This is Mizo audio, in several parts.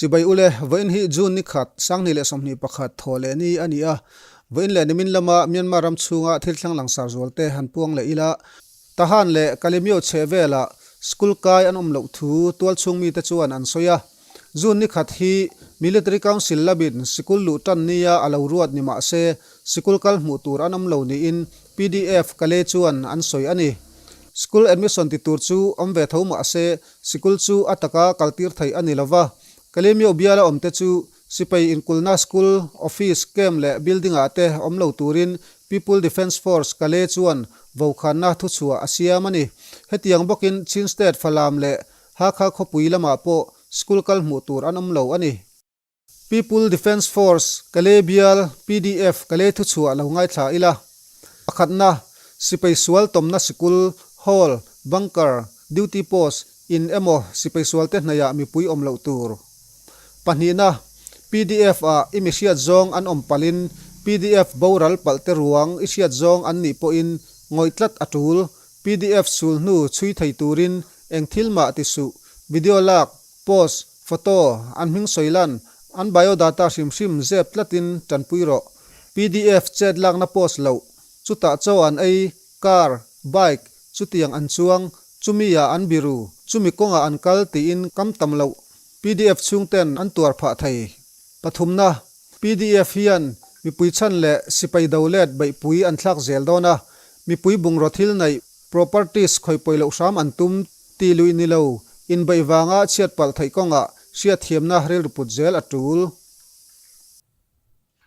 Chibai ule, vawiin hi June ni khat, 2021 thaw leh ni a ni a. Vawiin leh nimin lama Myanmar ram chhunga thil thleng langsar zual te han puang leh ila. Tahan leh Kalemyo chheh velah school kai an awm loh thu tualchhung mite chuan an sawi a. June ni khat hi Military Council lamin sikul luh tan nia a lo ruat ni mah se sikul kal hmuh tur an awm lo niin pdf Kalay chuan an sawi a ni. School admission ti tur chu awm ve tho mah se sikul chu a taka kaltir theih a ni lo va. Kalemyo biala awmte chu sipai inkulna school, office, camp leh building ah te awm lo turin People Defence Force Kalay chuan vokhanna thuchhuah a siam a ni. Hetiang bawkin Chin State Falam leh Hakha khawpui lamah pawh school kal hmuh tur an awm lo a ni. People Defence Force, Kalay bial, pdf, Kalay thuchhuah lo ngaithla ila. Pakhatna, sipai sual tawmna sikul, hall, bunker, duty post, in emaw sipai sualte hnaihah mipui awm loh tur. Pahnihna, pdf ah i mi hriat zawng an awm palhin pdf boral palh te ruang i hriat zawng an nih pawhin ngawih tlat a tul. Pdf sul hnu chhui thei turin eng thil mah ti suh, video lak, post, photo, an hming sawi lan, an biodata hrim hrim zep tlatin tanpui rawh. Pdf chet lakna post loh, chutah chaw an ei, car, bike, chutiang an chuang, chumi ah an biru, chumi kawngah an kal tiin kam tam loh. Pdf chhungten an tuar phah thei. Pathumna, pdf hian mipui chhan leh sipai do let beihpui an thlak zel dawn a, mipui bungraw thil neih, properties, khawih pawi loh hram an tum ti lui ni lo, inbeih vanga chhiat palh theih kawngah hriatthiamna rilru put zel a tul.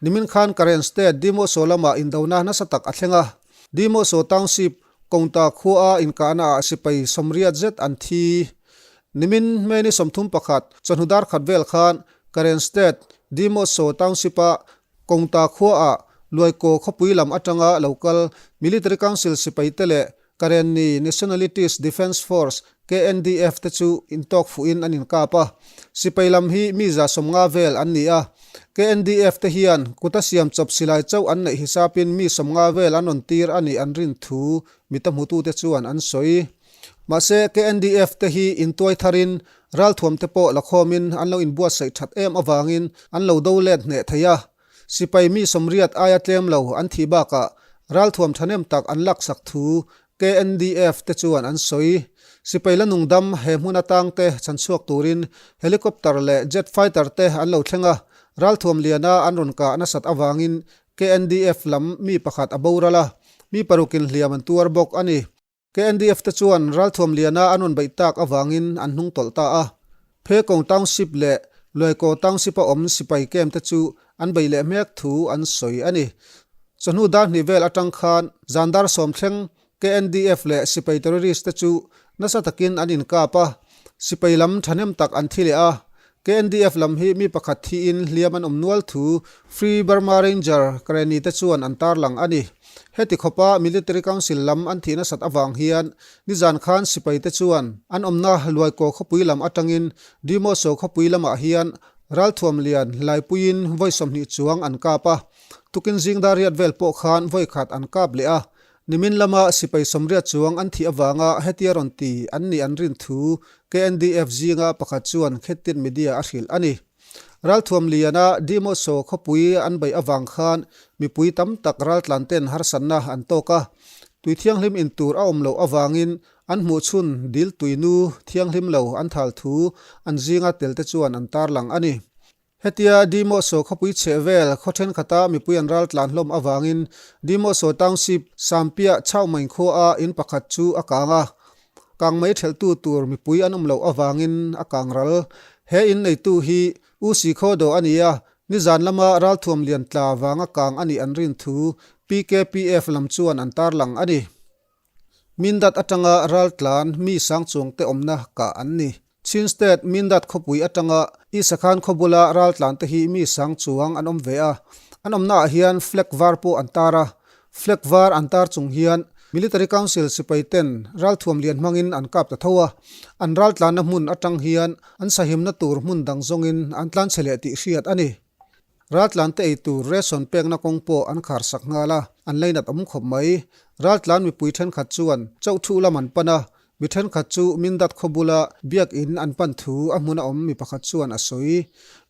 Nimin khan Karen State Dimoso lamah indona nasa tak a thleng a, Dimoso Township Kawngta khuaa inkahna ah sipai 80 zet an thi. Nimin May ni 31 chawhnu dar khat vel khan Karen State Dimoso Township-a Kawngta khuaah Luaikaw khawpui lam atanga lo kal Military Council sipaite leh Karenni Nationalities Defence Force, KNDF, te chu intawk fuhin an inkap a. Sipai lam hi mi 150 vel an ni a. KNDF te hian kuta siam chawp silai chauh an neih hisapin mi 50 vel an rawn tir a nih an rin thu mita hmutute chuan an sawi. Mahse, KNDF te hi intuai tharin ralthuam te pawh la khawmin an lo inbuatsaih that em avangin an lo do let hneh thei a. Sipai mi 80 aia tlem lo an thih bakah ralthuam thahnem tak an laksak thu KNDF te chuan an sawi. Sipai la nungdam he hmun atangte chhanchhuak turin helicopter leh jet fighter te an lo thleng a, ralthuam liana an rawn kah nasat avangin KNDF lam mi pakhat a boral a, mi parukin hliam an tuar bawk a ni. KNDF te chuan ralthuam liana an rawn beih tak avangin an hnung tawlh ta a. Phekawng Township leh Luaikaw Township a awm sipai camp te chu an bei leh hmek thu an sawi a ni. Chawhnu dar hnih vel atang khan zan dar sawm thleng KNDF leh sipai terrorist te chu nasa takin an inkap a, sipai lam thahnem tak an thi leh a. KNDF lam hi mi pakhat thiin hliam an awm nual thu Free Burma Ranger Karenni te chuan an tarlang a ni. Heti khawpa Military Council lam an thih nasat avang hian nizan khan sipai te chuan an awmna Luaikaw khawpui lam atangin Dimoso khawpui lamah hian ralthuam lian laipuiin vawi 20 chuang an kap a. Tukin zing dar riat vel pawh khan vawi khat an kap leh a. Nimin lama sipai 80 chuang an thih avanga hetia rawn ti an nih an rin thu KNDF zinga pakhat chuan Khettin Media a hrilh a ni. Ralthuam liana Dimoso khawpui an beih avang khan mipui tam tak raltlan ten harsatna an tawk a, tui thianghlim in tur a awm loh avangin an hmuh chhun dil tui nu thianghlim lo an thal thu an zinga tel te chuan an tarlang a ni. Hetia Dimoso khawpui chheh vel khaw thenkhatah mipui an ral tlan hlawm avangin Dimoso Township Sampiah Chauhmain khuaa in pakhat chu a kang a, kang mai thelhtu tur mipui an awm loh avangin a kang ral. He in neitu hi U Sikhaw Do a ni a, nizan lama ralthuam lian tla vanga kang a nih an rin thu PKPF lam chuan an tarlang a ni. Mindat atanga raltlan mi sang chuangte awmna kah an ni. Chin State Mindat khawpui atanga Isakhan khaw bula raltlan te hi mi sang chuang an awm ve a, an awmnaah hian flag var pawh an tar a. Flag var an tar chung hian Military Council sipai ten ralthuam lian hmangin an kap ta tho a, an raltlanna hmun atang hian an sahimna tur hmun dang zawngin an tlanchhe leh tih hriat a ni. Raltlan te ei tur ration pekna kawng pawh an khar sak nghal a, an leinat awm khawp mai. Raltlan mipui thenkhat chuan chauh thuh lam an pan a, Mi thenkhat chu Mindat khaw bula Biak In an pan thu a hmuna awm mi pakhat chuan a sawi.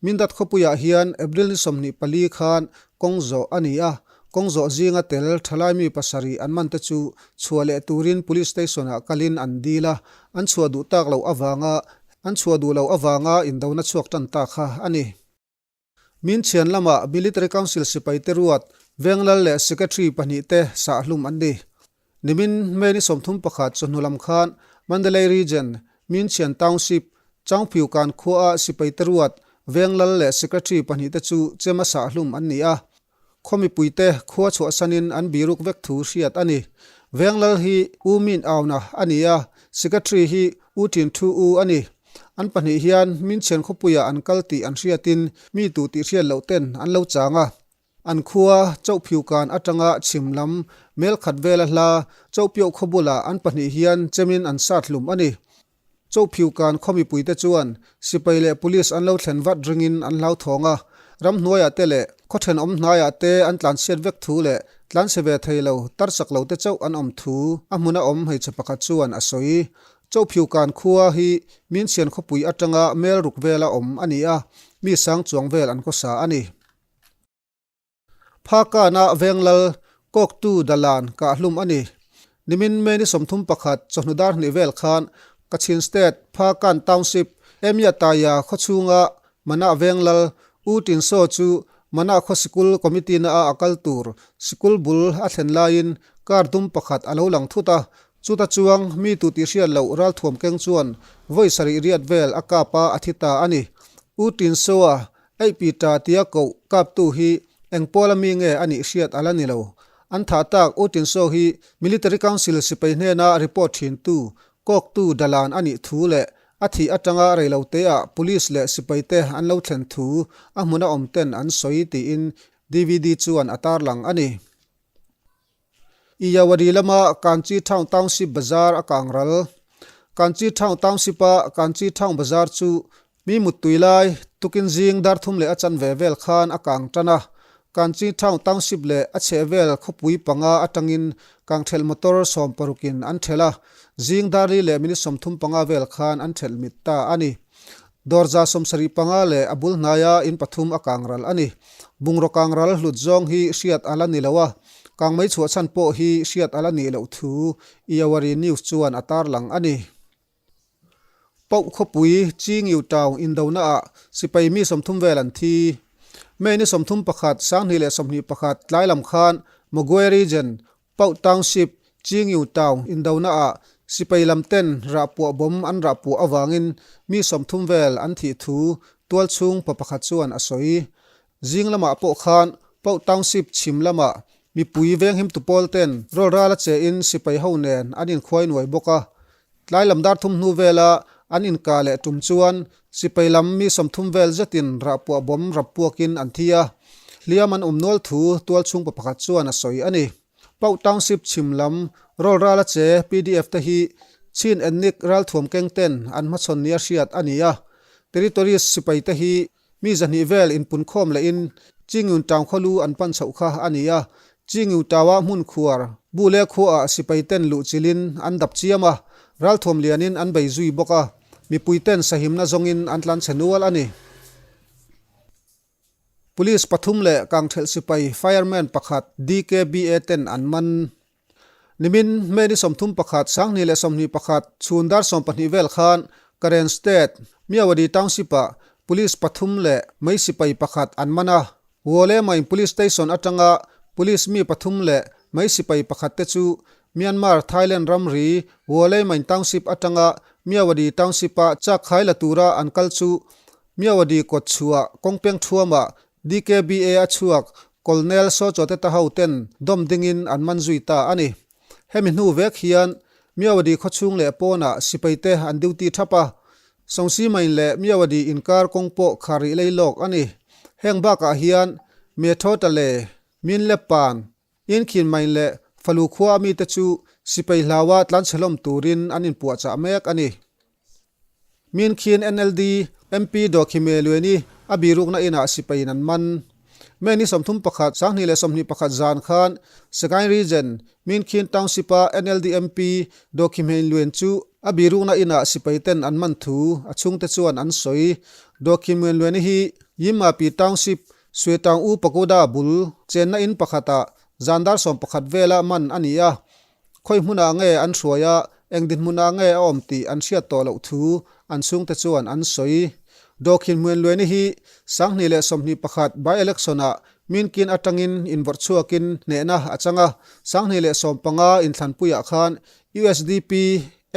Mindat khawpuiah hian April ni 24 khan kawng zawh a ni a, kawng zawh zinga tel thalai mi pasarih an man te chu chhuah leh turin Police Station ah kalin an dil a, an chhuah duh tak loh avanga an chhuah duh loh avanga indona chhuak tan ta kha a ni. Min chhian lamah Military Council sipaite ruat Venglal leh Secretary pahnihte sahhlum an ni. Nimin May ni 31 chawhnu lam khan Mandalay Region, Minchhian Township, Chaungphiukan khuaah sipaite ruat Venglal leh Secretary pahnihte chu chema sahhlum an ni a. Khaw mipuite khua chhuahsanin an biruk vek thu hriat a ni. Venglal hi U Min Auna a ni a, Secretary hi U Tin Thu U a ni. An pahnih hian Minchhian khawpuiah an kal tih an hriatin mi tu tih hriat loh ten an lo chang a. An khua Chauhphiukan atanga chhim lam mel khat vela hla Chauhpiauh khaw bulah an pahnih hian chemin an sat hlum a ni. Chauhphiukan khaw mipuite chuan sipai leh police an lo thlen vat ringin an hlauthawng a, ramhnuaiah te leh khaw thenawm hnaiah te an tlanchhiat vek thu leh tlanchhe ve thei lo tar chak lo te chauh an awm thu a hmuna awm hmeichhe pakhat chuan a sawi. Chauhphiukan khua hi Minchhian khawpui atanga mel ruk vela awm a ni a, mi sang chuang vel an khawsa a ni. Phakana Venglal kawktu Dalan kahhlum a ni. Nimin May ni 31 chawhnu dar hnih vel khan Kachin State Phakan Township Emyataya khawchhunga Mana Venglal U Tin Saw chu Mana khaw sikul committee na a a kal tur sikul bul a thlen laiin car dum pakhat a lo lang thut a, chuta chuang mi tu tih hriat loh ralthuam keng chuan vawi sarih riat vel a kap a a thi ta a ni. U Tin Saw-a Eih pi ta tia koh kaptu hi eng pawl ami nge a nih hriat a la ni lo. An thah tak U Tin Saw hi Military Council sipai hnena report thintu, kawktu Dalan a nih thu leh a thih atanga reiloteah Police leh sipaite an lo thlen thu a hmuna awm ten an sawi tiin DVD chuan a tarlang a ni. Iyawadi lama Kanchi Town Township Bazar a kang ral. Kanchi Town Township-a Kanchi Town Bazar chu mi muttui lai tukin zing dar thum leh a chanve vel khan a kang tan a. Kanchi Town Township leh a chhehvel khawpui panga atangin kangthelh motor sawmparukin an thelh a, zing dar li leh minute 35 vel khan an thelh mit ta a ni. Dawr 75 leh a bul hnaia in pathum a kang ral a ni. Bungraw kang ral hlut zawng hi hriat a la ni lo a, kang mai chhuah chhan pawh hi hriat a la nih loh thu Iawari News chuan a tarlang a ni. Pauh khawpui Chingiu Town indona ah sipai mi 30 vel an thi. May ni 31, 2021 tlai lam khan Mogwe Region Pauh Township, Chingiu Town indona ah sipai lam ten rahpuah bomb an rahpuah avangin mi 30 vel an thih thu tualchhung pa pakhat chuan a sawi. Zing lamah pawh khan Pauh Township chhim lamah mipui venghim tu pawl ten rawlral a che in sipai ho nen an inkhuai nuai bawk a. Tlai lam dar thum hnu vela an inkah leh tum chuan sipai lam mi 30 vel zetin rahpuah bomb rap puakin an thi a. Hliam an awm nual thu tualchhung pa pakhat chuan a sawi a ni. Pauh Township chhim lam rawlral a che PDF te hi Chin Ethnic ralthuam keng ten an hmachhawn nia hriat a ni a. Territories sipai te hi Mi 200 vel inpunkhawm lehin Chingyun Town khawlu an pan chhoh kha a ni a, Chingyun Town-a hmun khuar bu leh khuaah sipai ten luh chilhin an dap chiam a, ralthuam lianin an bei zui bawk a, mipui ten sahimna zawngin an tlanchhe nual a ni. Police pathum leh kangthelh sipai fireman pakhat DKBA ten an man. Nimin May ni 31, 2021 chhun dar 12 vel khan Karen State, Myawaddy Township-ah Police pathum leh mei sipai pakhat an man a. Wole Main Police Station atanga Police mi pathum leh mei sipai pakhat te chu Myanmar Thailand ramri Wole Main Township atanga Myawaddy Township-a chak khai la tura an kal chu Myawaddy kawt chhuah kawngpeng thuamah DKBA a chhuak Colonel Sochoteta ho ten dawm dingin an man zui ta a ni. Hemi hnu vek hian Myawaddy khawchhung leh pawnah sipai te an duty thap a, Songsimain leh Myawaddy inkar kawng pawh khar rih lei lawk a ni. Heng bakah hian Methota leh Minlepan, Inkhinmain leh Falu khua a mite chu sipai hlaua tlanchhe hlawm turin an inpuahchah mek a ni. Minkhin NLD MP Dawkhime Lueni a birukna inah sipaiin an man. May ni 31, 2021 zan khan Sagaing Region, Minkhin Township-a NLD MP Daw Khi Hmein Luen chu a birukna inah sipai ten an man thu a chhungte chuan an sawi. Daw Khi Hmein Luen-i hi Yimmapi Township, Suetaung U Pagoda bul chenna in pakhatah zan dar 11 vela man a ni a. Khawi hmunah nge an hruai a, eng dinhmunah nge a awm tih an hriat tawh loh thu an chhungte chuan an sawi. Dawkhin Hmuenluaini hi 2021 by-election-ah Minkin atangin invawrh chhuakin hnehna a chang a, 2015 inthlanpuiah khan usdp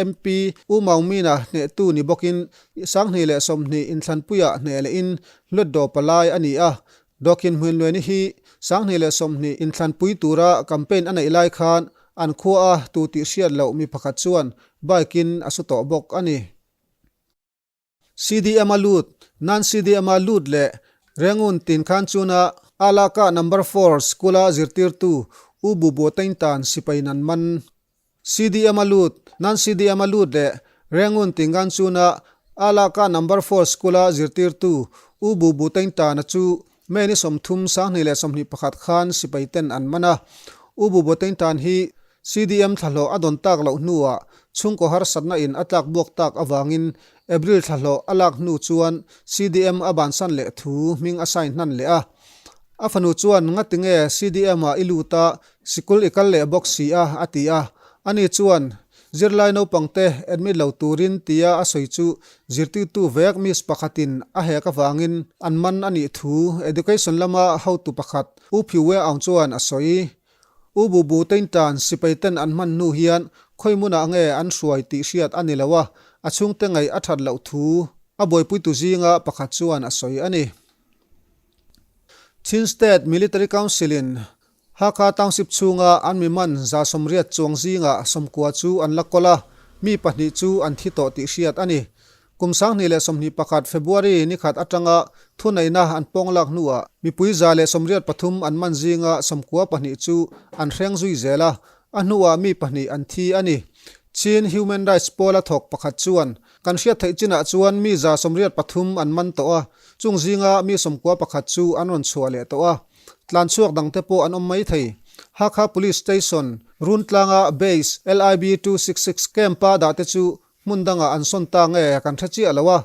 MP U Maungmina hnehtu ni bawkin 2020 inthlanpuiah hneh lehin Hluatdaw palai a ni a, Dawkin Hmuinluaini hi 2020 inthlanpui tura campaign a neih lai khan an khua a tu tih hriat loh mi pakhat chuan bike in a su tawh bawk a ni. CDM a lut, Nan CDM a lut leh Rengun tin khan chuna Alaka Number Four School a zirtirtu U Bubu Taintan sipai nan man. CDM a lut, Nan CDM a lut leh Rengun Tingan chuna Alaka Number Four School-a zirtirtu U Bu Bu Taingtana chu May ni 30, 2021 khan sipai ten an man a. U Bu Bu Taingtan hi CDM thlahlawh a dawn tak loh hnuah chhungkaw harsatna in a tlak buak tak avangin April thlahlawh a lak hnu chuan CDM a bansan leh thu hming a sign hnan leh a. A fanu chuan ngatinge CDM ah i lut a, sikul i kal leh bawk si a, a ti a. Ani chuan, Zirlai naupangte admit lo turin tia a sawi chu zirtirtu vek miss pakhatin a hek avangin an man a nih thu Education lama hotu pakhat U Phiu We Aung chuan a sawi. U Bu Bu Teintan sipai ten an hman hnu hian khawi hmunah nge an hruai tih hriat a ni lo a, a chhungte ngaih a that loh thu a buaipuitu zinga pakhat chuan a sawi a ni. Chin State Military Council-in Hakha Township chhunga an mi man 180 chuang zingah 90 chu an la kawl a, mi pahnih chu an thi tawh tih hriat a ni. Kum 2021 February ni khat atanga thuneihna an pawng lak hnuah mipui 183 an man zinga 92 chu an hreng zui zel a, a hnuah mi pahnih an thi a ni. Chin Human Rights pawla thawk pakhat chuan, Kan hriat theih chinah chuan mi 183 an man tawh a, chung zinga mi 91 chu an rawn chhuah leh tawh a. Tlan chhuak dangte pawh an awm mai thei. Hakha Police Station, Runtlanga Base, LIB 266 Camp-a dahte chu hmun dangah an sawn ta nge kan hre chiah lo a,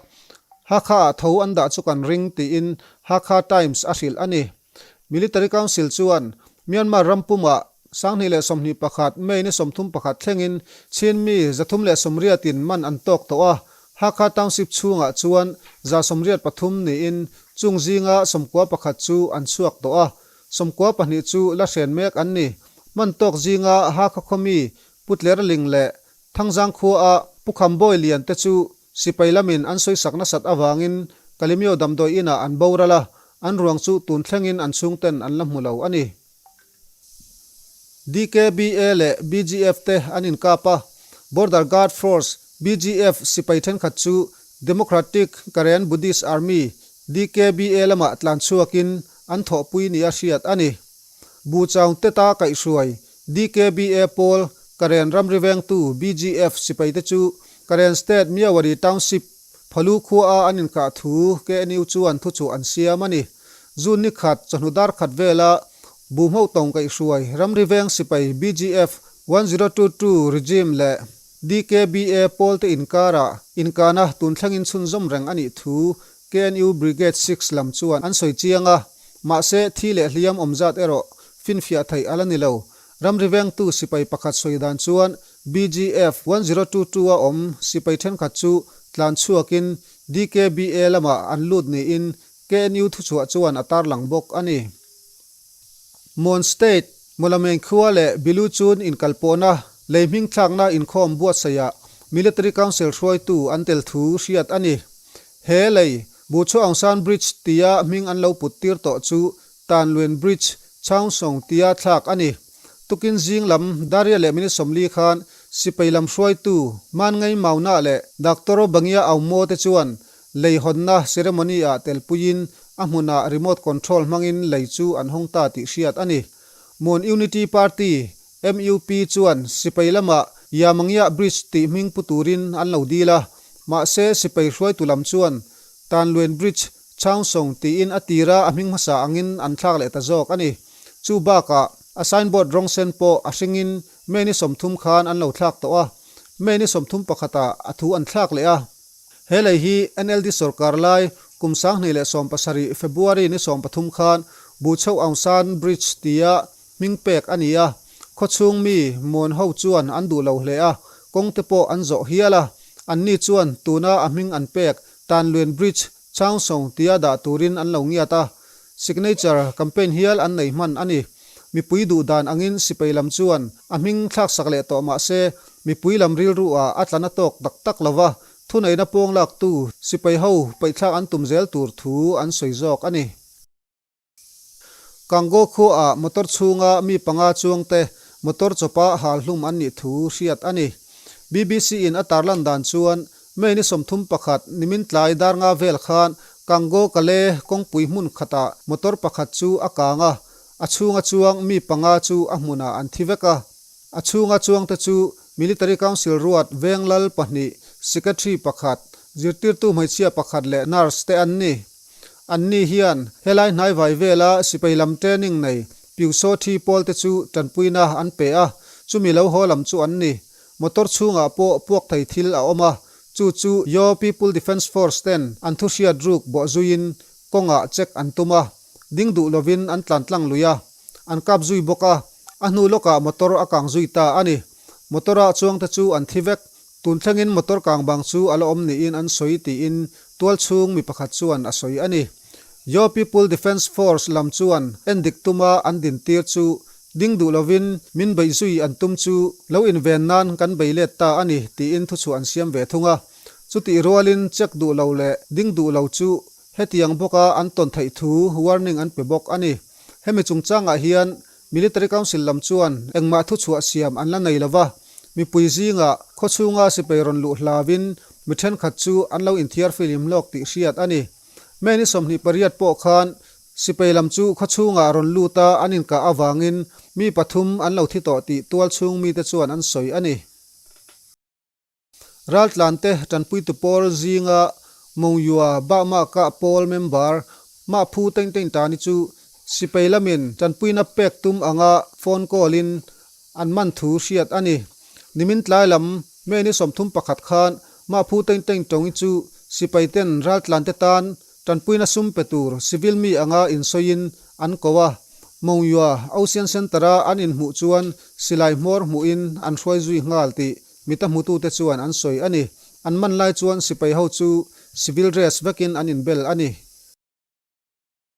Hakha-ah tho an dah chu kan ring tiin Hakha Times a hrilh a ni. Military Council chuan Myanmar ram pumah 2021 May ni 31 thlengin Chin mi 380-in man an tawk tawh a, Hakha Township chhungah chuan 183 niin chung zinga 91 chu an chhuak tawh a, 92 chu la hren mek an ni. Man tawk zinga Hakha khawmi Putler Ling leh Thangzang khuaa Pu Khambawi Lian te chu sipai lamin an sawisak nasat avangin Kalemyo damdawi inah an boral a, an ruang chu tun thlengin an chhungten an la hmu lo a ni. DKBA leh BGF te an inkap a, Border Guard Force, BGF, sipai thenkhat chu Democratic Karen Buddhist Army, DKBA, lamah tlan chhuakin an thawhpui nia hriat a ni. Buchaung Teta kaihhruai DKBA pawl Karen ramri vengtu BGF sipaite chu Karen State Myawaddy Township Phalu khuaa an inkah thu KNU chuan thuchhuah an siam a ni. June ni khat chawhnu dar khat vela Buhmauh tawng kaihhruai ramri veng sipai BGF 1022 Regime leh DKBA pawlte inkarah inkahna tun thlengin chhunzawm reng a nih thu KNU Brigade Six lam chuan an sawi chiang a, mahse thi leh hliam awm zat erawh finfiah theih a la ni lo. Ramri vengtu sipai pakhat sawi dan chuan BGF 1022 a awm sipai thenkhat chu tlan chhuakin DKBA lamah an lut niin KNU thuchhuah chuan a tarlang bawk a ni. Mon State, Mawlameng khua leh Bilu chun inkalpawhna lei hming thlakna inkhawm buatsaihah Military Council hruaitu an tel thu hriat a ni. He lei, Buchhu Aung San Bridge tia hming an lo put tir tawh chu Tan Luen Bridge, Chaungsong tia thlak a ni. Tukin zing lam Daria leh minute 40 khan sipai lam hruaitu Manngai Mauna leh Doctor Bangia Aung Mo te chuan lei hawnna ceremony ah telpuiin a hmunah remote control hmangin lei chu an hawng ta tih hriat a ni. Mon Unity Party, MUP, chuan sipai lamah Yamangya Bridge tih hming pu turin an lo dil a, mahse sipai hruaitu lam chuan Tan Luen Bridge, Chaungsong tiin a tira a hming hmasa angin an thlak leh ta zawk a ni. Chu bakah a signboard rawng sen pawh a hringin May ni 30 khan an lo thlak tawh a, May ni 31 ah a thu an thlak leh a. He lei hi NLD sorkar lai kum 2017 February ni 13 khan Buchho Aung San Bridge tia hming pek a ni a, khawchhung mi Mon ho chuan an duh lo hle a, kawng te pawh an zawh hial a. Anni chuan tuna a hming an pek Tanluen Bridge Chaungsong tia dah turin an lo ngiat a, signature campaign hial an nei hman a ni. Mipui duh dan angin sipai lam chuan a hming thlaksak leh tawh mah se, mipui lam rilru ah a tla na tawk tak tak lo va, thuneihna pawng laktu sipai ho paihthlak an tum zel tur thu an sawi zawk a ni. Kango khuaah motor chhunga mi panga chuangte motor chawpa hal hlum an nih thu hriat a ni. BBC in a tarlan dan chuan May ni 31 nimin tlai dar nga vel khan Kango Kale kawngpui hmun khatah motor pakhat chu a kang a, a chhunga chuang mi panga chu a hmunah an thi vek a. A chhunga chuangte chu Military Council ruat veng lal pahnih, Secretary pakhat, zirtirtu hmeichhia pakhat leh nurse te an ni. Anni hian helai hnaivai vela sipai lam training nei Piusaw thi pawl te chu tanpuina an pe a, chumi lo haw lam chu an ni. Motor chhungah pawh puak thei thil a awm a, chu chu Yaw People Defence Force ten an thu hriat ruk bawh zuiin kawngah check an tum a, ding duh lovin an tlan tlang lui a, an kap zui bawk a, a hnu lawkah motor a kang zui ta a ni. Motor-a chuangte chu an thi vek. Tun thlengin motor kang bang chu a la awm niin an sawi tiin tual chhung mi pakhat chuan a sawi a ni. Yaw People Defence Force lam chuan endik tuma an dintir chu ding duh lovin min beih zui an tum chu lo inven nan kan bei let ta a ni tiin thuchhuah an siam ve thung a. Chutih rualin check duh lo leh ding duh lo chu hetiang bawka an tawn theih thu warning an pe bawk a ni. Hemi chungchangah hian Military Council lam chuan engmah thuchhuah siam an la nei lova, mipui zingah khawchhunga sipai rawn luh hlauin mi thenkhat chu an lo inthiar filim hlawk tih hriat a ni. May ni 28 pawh khan sipai lam chu khawchhungah rawn lut a an inkah avangin mi pathum an lo thi tawh tih tualchhung mite chuan an sawi a ni. Raltlante tanpuitu pawl zinga Mongyua Bahmaka pawl member mah phu teng teng tani chu sipai lamin tanpuina pek tum anga phone call in an man thu hriat a ni. Nimin tlai lam May ni 31 khan mah phu teng teng tawngi chu sipai ten raltlante tan Tanpuina sum pe tur civil mi anga insawiin an ko a, Mongyua Ocean Centre-a an inhmuh chuan silai hmawr hmuhin an hruai zui nghal tih mita hmutute chuan an sawi a ni. An man lai chuan sipai ho chu civil dress vekin an inbel a ni.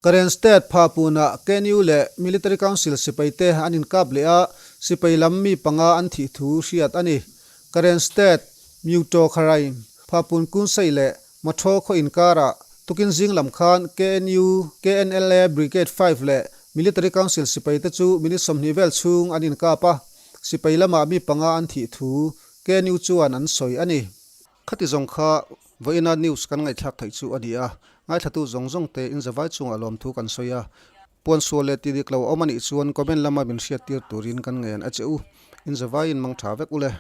Karen State Phapunah KNU leh Military Council sipaite an inkap leh a, sipai lam mi panga an thih thu hriat a ni. Karen State, Myuto Kharain, Phapun Kunsei leh Mathaw khaw inkarah tukin zing lam khan KNU, KNLA Brigade Five leh Military Council sipaite chu minute 20 vel chhung an inkap a, sipai lamah mi panga an thih thu KNU chuan an sawi a ni. Khati zawng kha vawiina news kan ngaihthlak theih chu a ni a, ngaithlatu zawng zawng te inzavai chungah lawmthu kan sawi a, puan sual leh ti dik lo a awm a nih chuan comment lama min hriattir turin kan ngen a che u, inzavaiin mang tha vek u le.